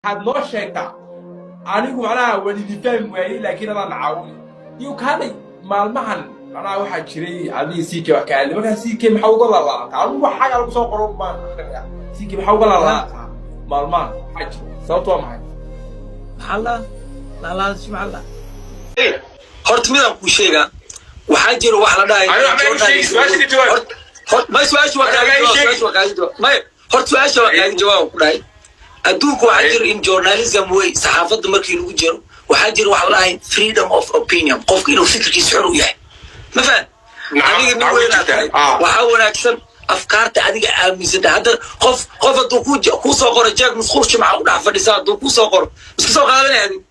Waxaad noo sheegtaa, anigu macnaha waan idin fahmi waayey, laakiin adaan caawinay iyo kaalay. Maalmahan macnaha waxaa jiray adiga CK wax ka hadlay. Markaa CK maxaa uga laalaataa? Anigu wax xagaa lagu soo qoro baan akrinaya. CK maxaa uga laalaataa maalmahan? Maxaa jira? Sababtu waa maxay? Maxaa la laalaadasho? Maxaa la Horta midaan kuu sheegaa, waxaa jira wax la dhahay. Ani waxba igu sheegi, su'aasha ka jawaab. May, su-aasha waa kaaga Ani waxba igu jawaab. sheegi. Su-aasha waa kaaga jawaab. May, horta su-aasha waa kaaga jawaab ku dhahay. Adduunka waxaa jira in journalism way, saxaafadda markii lagu jiro, waxaa jira wax la dhahay freedom of opinion, qofka inuu fikirkiisa xor u yahay. Ma fahan? Adiga nin Nacam, weyn aad jirtaa. tahay. Waxaa wanaagsan afkaarta adiga aaminsanta. Hadda qof hadduu kuu soo qoro jeeg musquulsha maxaa u dhex fadhisaa, hadduu kuu soo qoro, iska soo qaadanaya adiga,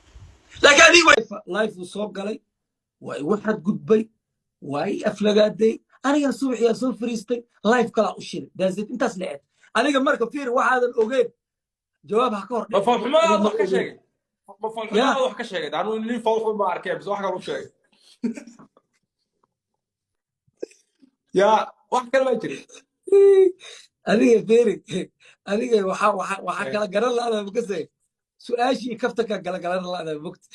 laakiin adiga Live uu soo galay, waa igu xadgudbay, waa i aflagaaday. Anigana subaxiyaa soo fariistay, live kalaa u shiray. That's it, intaas la eg. Aniga marka fiir, waxaadan ogeyn jawaab ha ka hor. Ma foolxumadaad wax ka sheegay? Ma foolxumadaad wax ka sheegay? Anigu nin foolxun ma arkay, bise wax kale u sheegay yaa wax kale baa jiray. Adiga fiiri, adiga waxaa kala garan la'daa makasay su-aashii kaftanka kala garan la'daa mogta.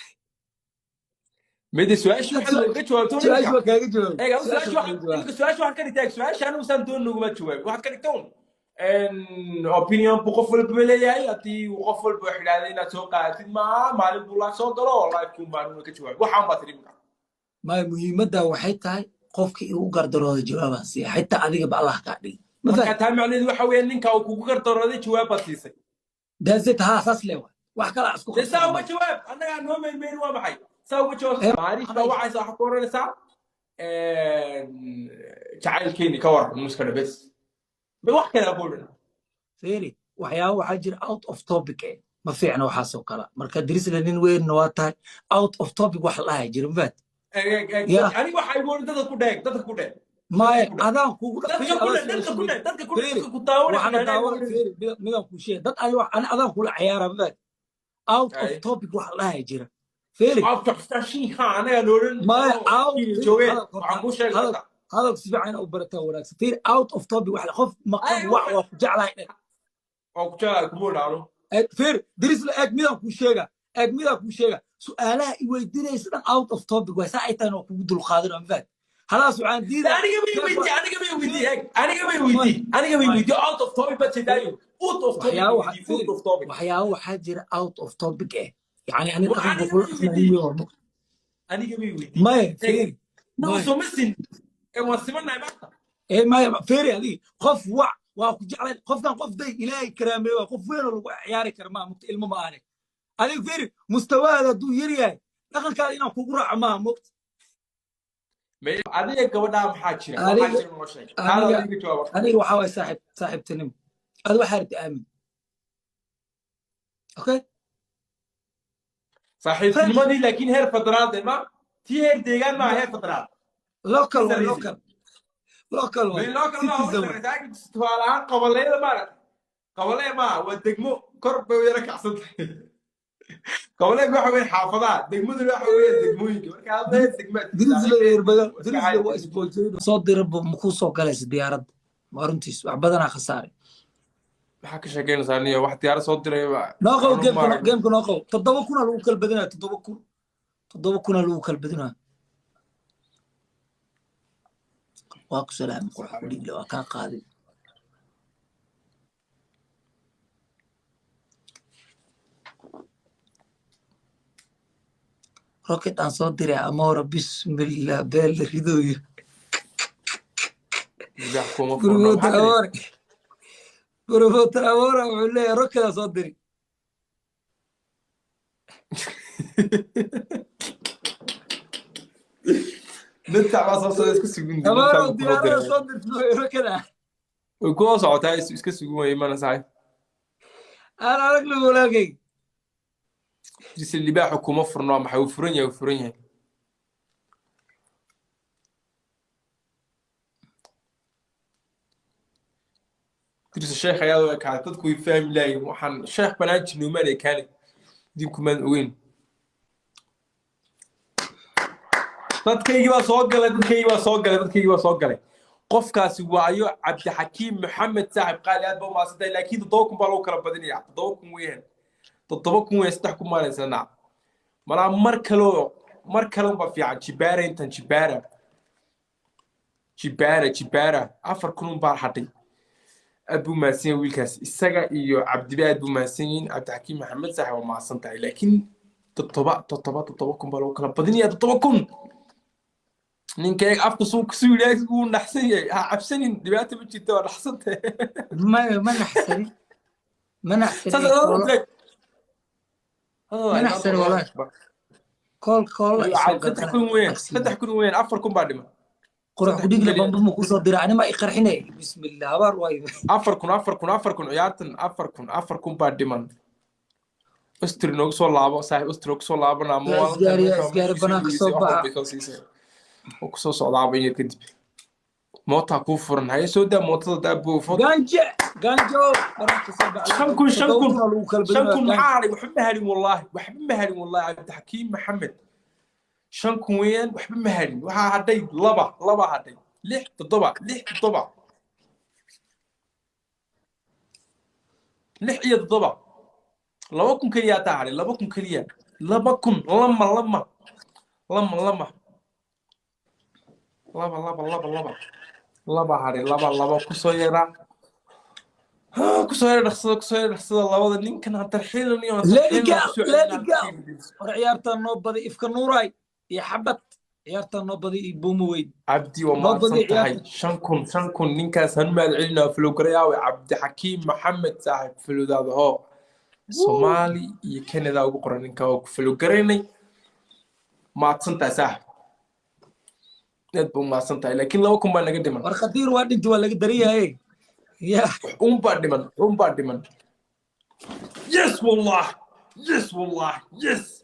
Midi su-aashii waxaad uga jawaabto. Su-aashii ninka waa kaaga jawaabay. Eeg, adu su-aashii su-aashii waa kaaga waxaad jawaabay. Imika su-aashii waxaad ka dhigtaa, su-aasha anigu saan doon noguma jawaabin. Waxaad ka dhigta un opinion buu qof walba leeyahay. Haddii uu qof walba wax idhaahday inaad soo qaadatid maaha. Maalin buu live soo galo oo live-kuun baan ka jawaabay. Waxaan baa tiri imika. Maya, muhiimadda waxay tahay qofkii igu gardarooda jawaabaan siiya, xitaa adiga ba Allah kaa dhigi. Ma Marka fahan? Taa macnaheedu waxa weeye ninka uu kugu gardarooday jawaab baad siisay. That's it, haa, saas le waay. Wax kala isku Dee saa qabsana uga male. jawaab, annagaa noo meelmeelin. Waa maxay? Saa uga jawaab. Maariish baa wacaysa, waxaad ku oranaysaa jacaylkeeni ka waran muska dhabes, wax kale ha ku odhan. Fiiri, waxyaaba waxaa jira out of topic eh, ma fiicna waxaasoo kala. Marka Dirisle nin weynna waa tahay, out of topic wax la dhahay jira, mafahat? Eeg, eeg, eeg. Ya. Aniga waxa igu odhan, dadka ku dheeg, dadka ku dheeg. Maya, ku dheh. Adaan kugu Dadka ku dheh, dadka ku dheh, dadka ku dheh, dadka ku daawanaya. Waxaana daawana, fiiri, midaan kuu sheegay, dad ani adaan kula ciyaara, mafahat? Out of topic wax la dhahay jira, fiiri. Aftaxshiiha anaga noolan. Maya, out joogeen hadalka waxaan kuu sheegay hadal horta. Hadalka si fiican u barataa wanaagsan. Fiiri, out of topic wax qof maqan Ay, wax waa ku jeclahay dheh. Oo ku jeclahay kuma odhaano. Eeg, fiiri Dirisle, eeg, midaan kuu sheega, eeg, midaan kuu sheega. Su'aalaha i weydiinaysa dhan out of topic waay. Saa ay tahay waa kugu dulqaadin, ma fahat? Halaas waxaan diidaa. Aniga may weydii, aniga may weydii, eeg, aniga may weydii, aniga may weydii. Out of topic baad sheegtaayo, out of topic. Waxyaaba waxa weydii out of topic. Waxyaaba waxaa jira out of topic eh, yani ani Wax dhaqanka aniga kula may dhaqmaa weydii. nin weyn war Aniga may weydii. Maya, fiiri. Nagu Maya. soo ma sin ee waan simanahay maanta. Ee maya, fiiri, adiga qof wac waa ku jeclay, qofkan qof day Ilaahay karaameey waa qof weyn oo lagu ciyaari kara maa mugta, ilmo ma ahane. Adiga fiiri, mustawaada hadduu yar yahay, dhaqankaada inaan kugu raaco maaha mugta. Adiga gabadhaa maxaa jira? Aniga waxaa jira noo sheeg taada. Aniga adiga jawaab. Aniga waxaa waay saaxiib, saaxiibtinimo. Adi waxaa rabta aamin, okay? Saaxiibtinimadii laakiin heer federaal de ma tii heer deegaan maaha, heer federaal. Local waay. Saraysi. Local, local waay. Local ma citizen waay. Tusaale ahaan qabaleyda maaragtay, qabalee maaha, waa degmo, kor bay u yara kacsan tahay. Qabaleeg waxa weeye xaafadaha, degmaduna waxa weeye degmooyinka. Marka hadda heer degmaad. Dirisle reer Dirisle waa isboojeen soo diraba makuu soo galaysa diyaaradda. Waa runtiis, wax badanaa khasaaray. Maxaa ka sheekeynaysaa niyo? Wax diyaarad soo diray Noo qow. Anu Gameka maarag. Gameka noo qow. 7,000 lagu kala badinaya, 7,000, 7,000 lagu kala badinaya. Waa ku salaamay, qurux ku dhiigle, waa kaa qaaday. Rocket aan soo diray amoora, bismillah, beel la ridooyo. Libaax kuma furno. Promoter maxaa tiri? Amoore, promoter amoora wuxuu leeyahay rocket aan soo diray. Ninta baa soo socda, iska sugin. Amoora ninta buu kula diyaarada diray soo dirto rocket ah. Way kula socotaa, iska sugin way imanaysaa. Aan aragno walaagay. Jise libaaxu kuma furno, maxay? Uu furan yahay, uu furan yahay. Dirse sheekh ayaa u ekaaday, dadku way fahmi laayihin. Waxaan sheekh banaan jirnay umaan ekaanay, idinkumaan ogeyn. Dadkaygii baa soo galay, dadkaygii baa soo galay, dadkaygii baa soo galay. Qofkaasi waayo Cabdixakiim Maxamed, saaxib qaali, aad baa umahadsantahay, laakiin 7,000 baa lagu kala badinaya, 7,000 weeyaan. 7,000 weyn, 3,000 maaleysanaa malaa. Mar kaloo, mar kale unba fiican. Jibaara intan, jibaara, jibaara, jibaara. 4,000 unbaa hadhay. Aad buu mahadsan yahay wiilkaas, isaga iyo Cabdiba aad buu mahadsan yihiin. Cabdixakiim Maxamed, saaxib, waa mahadsan tahay, laakiin toddoba, toddoba, 7,000 baa lagu kala badinaya. 7,000. Ninka eeg afka suu kusuu yidhi, wuu naxsan yahay. Ha cabsanin, dhibaata ma jirto, waa naxsantahay. Ma naxsani, ma naxsani. Saas Ma naxsani wallahi. Kool kool isoo 3,000 weyn, 3,000 weyn, 4,000 baa dhiman. Qurax kudhigla bamba ma kusoo dira anima i qarxine. Bismillah, habaar waay. 4,000, 4,000, 4,000 ciyaartan, 4,000, 4,000 baa dhiman. Ustri noogu soo laabo, saaxiib, ustri noogu soo laabana. Yaa isgaari, yaa isgaari, banaanka soo baxa. Oo kusoo socdaaba in yar kadib. Mootaa kuu furan, haye, soo daa mootada, daa buufo. Ganje, ganjo, banaanka soo baxa. 5,000, 5,000. 7,000 lagu kala 5,000. badinaya. Maxaa hadhay? Waxba ma hadhin wallaahi, waxba ma hadhin wallaahi. Cabdixakiim Maxamed, 5,000 weeyaan, waxba ma hadhin. Waxaa hadhay laba, laba hadhay, lix, toddoba, lix, toddoba, lix iyo toddoba. 2,000 keliya taa hadhay, 2,000 keliya, 2,000, lama, lama, lama, lama, laba, laba, laba, laba, laba hadhay, laba, laba. Kusoo yaraa, kusoo yara dhaqsada, kusoo yara dhaqsada. Labada ninkan ha tarxiilanayo, ha Let it tarxiilanayo, go, kusoo let celinaa. it go. War ciyaartan noo baday, ifka nuuraay iyo xabad. Ciyaartan noo baday iyo buuma weyn. Cabdi, waa Noo mahadsan badiyo tahay. ciyaarta. 5,000, 5,000. Ninkaas hanu mahad celinaa. Flowgarayaawe Cabdixakiim Maxamed, saaxiib, flowdaada hoo. Soomaali iyo Canada ugu qoran ninka, waa ku flowgaraynay. Mahadsan tahay, saaxiib, aad baa u mahadsan tahay, laakiin 2,000 baa naga dhiman. War khadiir waa dhinti, waa laga daran yahay ya. Un baa dhiman, un baa dhiman. Yes wallah, yes wallah, yes.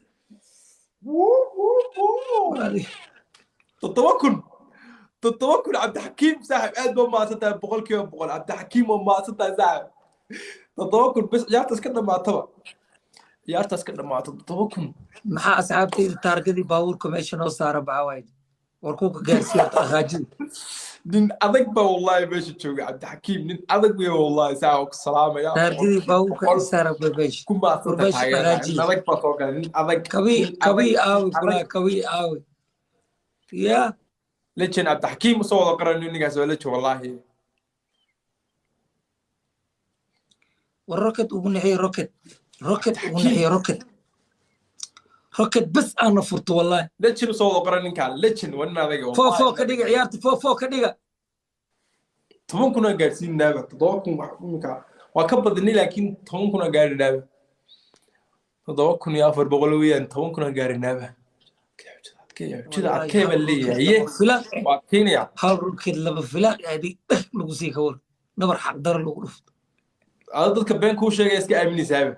Wuu, wuu, wuu. 7,000, 7,000. Cabdixakiim, saaxib, aad baa mahadsan tahay, 100%. Cabdixakiim, waa mahadsan tahay, saaxib. 7,000 bes, ciyaartaas ka dhamaataba, ciyaartaas ka dhamaato, 7,000. Maxaa asxaabtayda taargadii baabuurka meesha noo saara baxaa waay? War kuka gaarsiiya dhaqaajida. Nin adag baa wallahi meesha jooga. Cabdixakiim nin adag wey wallahi, saa ku salaamaya. Taargadii baabuurka 100% i saara ba meesha. Ku mahadsan War tahay, meesha taageeraha. Nin dhaqaajiya. adag baa soo galay, nin adag. Kabii Nin kabii adag, aawi adag. Kulaa kabii aawi ya. Legend Cabdixakiim usoo wada qoran, ninkaas waa legend wallahi. War rocket ugu naxiye, rocket, rocket ugu naxiye, rocket, rocket bes aana furto wallahi. Legend usoo wada qoran ninkaan, legend waa nin adag. Foo foo ka dhiga ciyaarta, foo foo ka dhiga. 10,000 aan gaarsiinaaba, 7,000 wax iminka waa ka badnay, laakiin 10,000 aan gaarinaaba. 7,400 weeyaan, 10,000 aan gaarinaaba. Jida adkee baa leeyahay, haye. Filaaq. Waa adkeynaya. Hal rocket laba filaaq aaday dheh lagu sii ka war nabar xaqdaro lagu dhufto. Ada dadka been kuu sheegaya iska aaminaysaaba.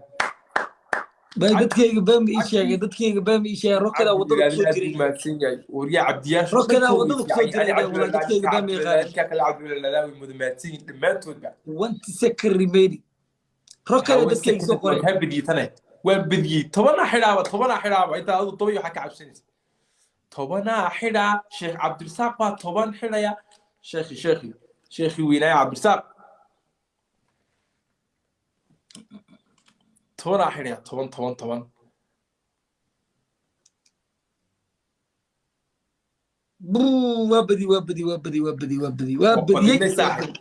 Bay dadkayga been ii sheegay, dadkayga been ii sheegay. Rockedaa waddada kusoo aad jiray. buu mahadsan yahay waryaa Cabdiyaasha. Rockedaa waddada kusoo jiray, wallahi dadkayga been ma yaqaanaan. Ninka kale Cabdulalawi muda mahadsan yihiin dhammaantoodba. 1 second remaining, rockeda dadkayga soo qoray. Waan badiyey tane, waan badiyey. Tobanaa xidhaaba, tobanaa xidhaaba. Intaa adigu toban iyo waxaa ka cabsanaysa, tobanaa xidhaa. Sheekh Cabdirasaaq baa 10 xidhaya. Sheekhi, sheekhi, sheekhi weynaaya Cabdirasaaq 10-aa xidhaya, 10, 10, 10. Buu, waa badi, waa badi, waa badi, waa badi, waa badi, waa Waa badiyey. badinay, saaxib.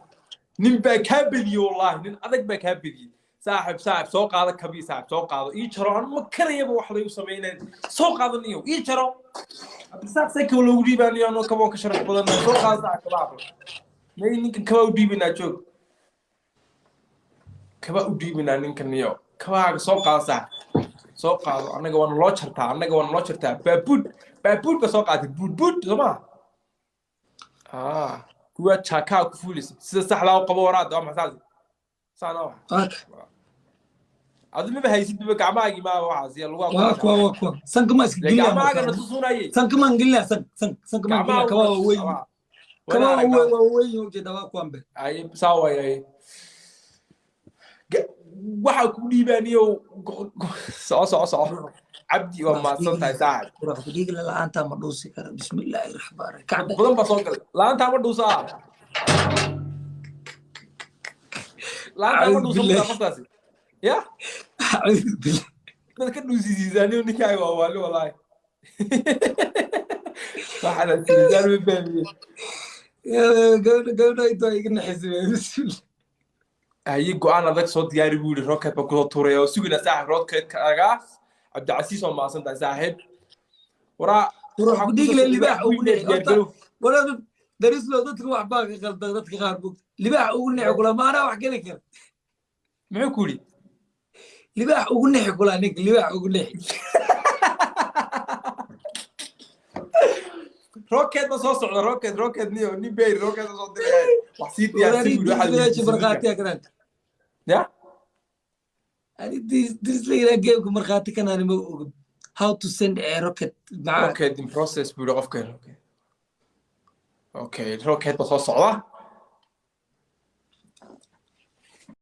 Nin baa kaa bediyey wallahi, nin adag baa kaa bediyey, saaxib. Saaxib, soo qaado kabii, saaxib, soo qaado. Ii jaro, anu ma karayaba wax laygu sameynaya. Soo qaadaniyo, ii jaro. Cabdirasaaq see kaba loogu dhiibaaniyo? Anoo kaboo ka sharaf badan. Soo qaado, saaxib, kabaa may ninkan kabaa u dhiibanaa. Joog, kaba u dhiibanaa ninkan iyo kabahaaga. Soo qaado, saaxib, soo qaado. Annaga waana loo jartaa, annaga waana loo jartaa. Baabuud, baabuud ba soo qaatay, buud buud soo maa. Ah, kuwa jaakaa ku fuulaysa sida saxdaa u qabo. Waraada waa maxsaasi saana wax. Waa Adu maba haysid ba gacmahaagii maa waxaas iyo lugaa. Waa kuwa, waa kuwa sanka ma iska gelinaa. Gacmahaagana Marka tusunayay. Sanka maan gelinaa, san san sanka maan gelinaa. Kabaa waa weyn, kabaa waa weyn, waa weyn, ujeeda waa kuwan be. Ay saa waay, waxaa ku dhiibaaniyo. Soco, soco, soco. Cabdi, waa mahadsan tahay, saaxib. Qurax kudhiigla la'aantaa ma dhuusi kara. Bismillaahi raxmaan raxiim, kacda. Badan baa soo galay. Laantaa ma dhuusaa? Laantaa ma Acuudu dhuusa billaah. Qofkaasi ya. Acuudu billaah. Dad ka dhuusisiisaan ninkaaga waa waali, wallaahi. Waxaana siisaan ma fahmiye. Gabadha, gabadha intaa iga naxisay, bismillah. Haye, go-aan adag soo diyaari buu yidhi. Rocket baan kusoo tuuraya oo sugina, saaxib, rocketkagaas. Cabdicasiis oo maasan tahay, saaxiib. Waraa. Qurux ku dhiigle, libaax ugu nixi horta. Walaal darislo, dadka wax baa ka qaldan, dadka qaar bug libaax ugu nixi kula maanaa wax geli kara. Muxuu ku yidhi? Libaax ugu nixi kula, ninka libaax ugu nixi. Rocket ma soo socda? Rocket, rocket niyo nin bey rocket ma soo diraya? Wax sii diyaarsi buu yidhi, waxaad Meesha weydiisay. Markhaatiya kanaan. Ya. Ani dirisle ilaa geemka markhaati kanaan ma og how to send a rocket maxaa. Rocket in process buu yidhi qofkan. Okay, rocket ba soo socda.